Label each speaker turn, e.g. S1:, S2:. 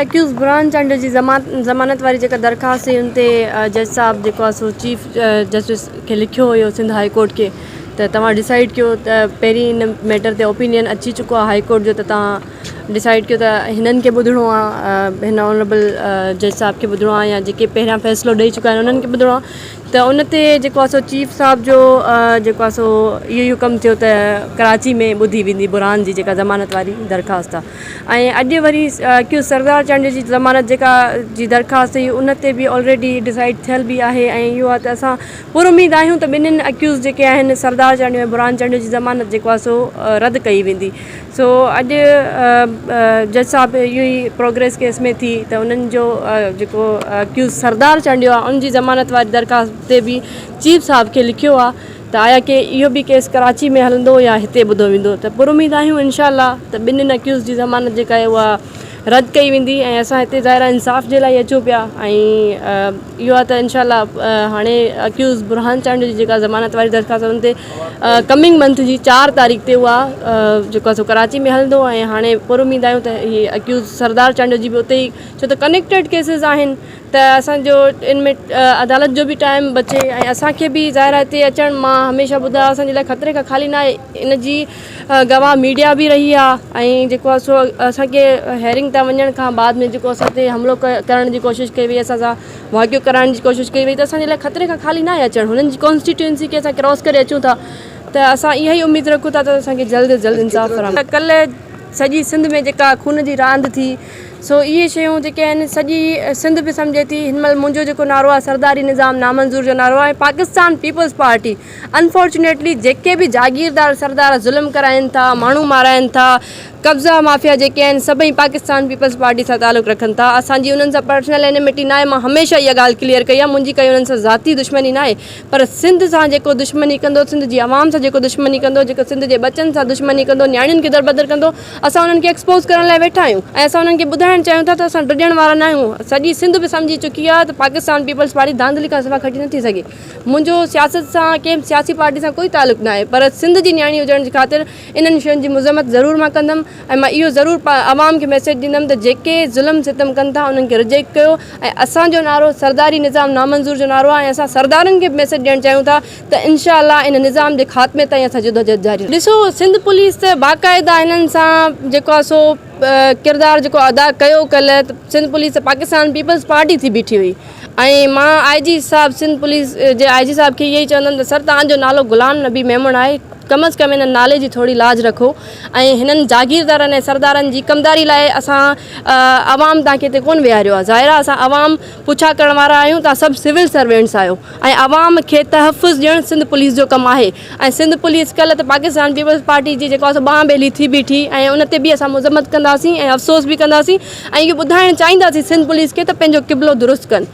S1: Accused برهان چانڊيو جي ضمانت واري جيڪا درخواست هئي ان تي جج صاحب جيڪو آهي سو چيف جسٽس کي لکيو هيو سنڌ هائي ڪورٽ کي ته توهان ڊسائيڊ ڪيو ته پهرين ان ميٽر تي اوپينين اچي چڪو آهي هائي ڪورٽ جو ته توهان ڊسائيڊ ڪيو ته هنن کي ٻڌڻو آهي هن آنريبل جج صاحب کي ٻڌڻو آهي يا جيڪي پهريان فيصلو ڏئي چڪا آهن انهن کي ٻڌڻو آهي ته ان تي جيڪو آهي سو چيف صاحب جو جيڪو آهي سو اهو ئي حڪم ٿيو ته ڪراچي ۾ ٻڌي ويندي برهان جي جيڪا ضمانت واري درخواست آهي ۽ اڄ وري ڪيو سردار چانڊيو جي ضمانت جيڪا جي درخواست هئي ان تي به آلريڊي ڊسائيڊ ٿيل به آهي ۽ اهو آهي ته اسان پر اميد آهيون ته ٻنهين اڪيوز جيڪي آهن سردار چانڊيو ۽ برهان چانڊيو جي ضمانت جيڪو آهي سو رد ڪئي ويندي سو اڄ جج صاحب اهو ئي پروگريس ڪيس ۾ ٿي ته انهن جو جيڪو اڪيوز سردار چانڊيو آهي ان جي ضمانت واري درخواست تي به چيف صاحب کي لکيو آهي ته آيا ڪي اهو به ڪيس ڪراچي ۾ هلندو يا هتي ٻڌو ويندو ته پر اميد آهيون انشاء الله ته ٻنهين اڪيوز جي ضمانت جيڪا آهي اها رد ڪئي ويندي ۽ اسان هتي ظاهر آهي انصاف جي لاء ئي اچون پيا ۽ اهو آهي ته انشاء الله هاڻي اڪيوز برهان چانڊيو جي جيڪا ضمانت واري درخواست آهي ان تي ڪمنگ منٿ جي چار تاريخ تي اها جيڪو آهي سو ڪراچي ۾ هلندو ۽ هاڻي پر اميد آهيون ته هي اڪيوز سردار چانڊيو جي به اتي ئي ڇو ته ڪنيڪٽيڊ ڪيسز آهن ته اسان جو ان ۾ عدالت جو به ٽائيم بچي ۽ اسان کي به ظاهر آهي هتي اچڻ مان هميشه ٻڌايو اسان جي لاء خطري کان خالي ناهي ان جي گواهه ميڊيا به رهي آهي ۽ جيڪو آهي سو اسان کي هيئرنگ تان وڃڻ کان بعد ۾ جيڪو اسان تي حملو ڪرڻ جي ڪوشش ڪئي وئي اسان سان واقعو ڪرائڻ جي ڪوشش ڪئي وئي ته اسان جي لاء خطري کان خالي ناهي اچڻ هنن جي ڪانسٽيٽوئنسي کي اسان ڪراس ڪري اچون ٿا ته اسان اها ئي اميد رکون ٿا ته اسان کي جلد از جلد انصاف فراهم ڪلهه سڄي سنڌ ۾ جيڪا خون جي راند ٿي سو اهي شيون جيڪي آهن سڄي سنڌ به سمجهي ٿي هن مهل منهنجو جيڪو نعرو آهي سرداري نظام نامنظور جو نعرو آهي ۽ پاڪستان پيپلز پارٽي انفارچونيٽلي جيڪي به جاگيردار سردار ظلم ڪرائين ٿا ماڻهو مارائين ٿا قبضا مافيا جيڪي آهن سڀئي پاڪستان پيپلز پارٽي سان تعلق رکن ٿا اسان جي انهن سان پرسنل اينيمٽي ناهي مان هميشه اها ڳالهه ڪليئر ڪئي آهي منهنجي ڪائي انهن سان ذاتي دشمني ناهي پر سنڌ سان جيڪو دشمني ڪندو سنڌ جي عوام سان جيڪو دشمني ڪندو جيڪو سنڌ جي ٻچن سان دشمني ڪندو نياڻين کي دربدر ڪندو اسان انهن کي ايڪسپوز ڪرڻ لاء ويٺا آهيون ۽ اسان انهن کي ٻڌائڻ چاهيون ٿا ته اسان ڊڄڻ وارا نه آهيون سڄي سنڌ به سمجهي چڪي آهي ته پاڪستان پيپلز پارٽي ڌانڌلي کان سواء کٽي نٿي سگهي منهنجو سياست سان ڪنهن به سياسي پارٽي سان ڪوئي تعلق نه آهي پر سنڌ جي نياڻي هجڻ جي خاطر انهن شين جي مذمت ضرور مان ڪندم ۽ مان اهو ضرور عوام کي ميسيج ڏيندم ته جيڪي ظلم ستم ڪن ٿا انهن کي رجيڪٽ ڪيو ۽ اسان جو نعرو سرداري نظام نامنظور جو نعرو آهي ۽ اسان سردارن کي به ميسيج ڏيڻ چاهيون ٿا ته انشاء الله ان نظام جي خاتمي تائين اسان جدوجهد جاري ڏسو سنڌ پوليس ته باقاعده هنن سان جيڪو آهي سو ڪردار جيڪو ادا ڪيو ڪلهه ته سنڌ پوليس ته پاڪستان پيپلز پارٽي ٿي بيٺي هئي ۽ مان آء جي صاحب سنڌ پوليس جي آء جي صاحب کي اهو ئي چوندم ته سر توهان جو نالو غلام نبي ميمڻ آهي ڪم از ڪم ان نالي جي ٿوري لاج رکو ۽ هنن جاگيردارن ۽ سردارن جي ڪمداري لاء اسان عوام توهان کي هتي ڪونه ويهاريو آهي ظاهر آهي اسان عوام پڇا ڪرڻ وارا آهيون توهان سڀ سول سرونٽس آهيو ۽ عوام کي تحفظ ڏيڻ سنڌ پوليس جو ڪم آهي ۽ سنڌ پوليس ڪلهه ته پاڪستان پيپلز پارٽي جي جيڪو آهي سو ٻانهن ٻيلي ٿي بيٺي ۽ ان تي به اسان مذمت ڪنداسين ۽ افسوس به ڪنداسين ۽ اهو ٻڌائڻ چاهينداسين سنڌ پوليس کي ته پنهنجو قبلو درست ڪن.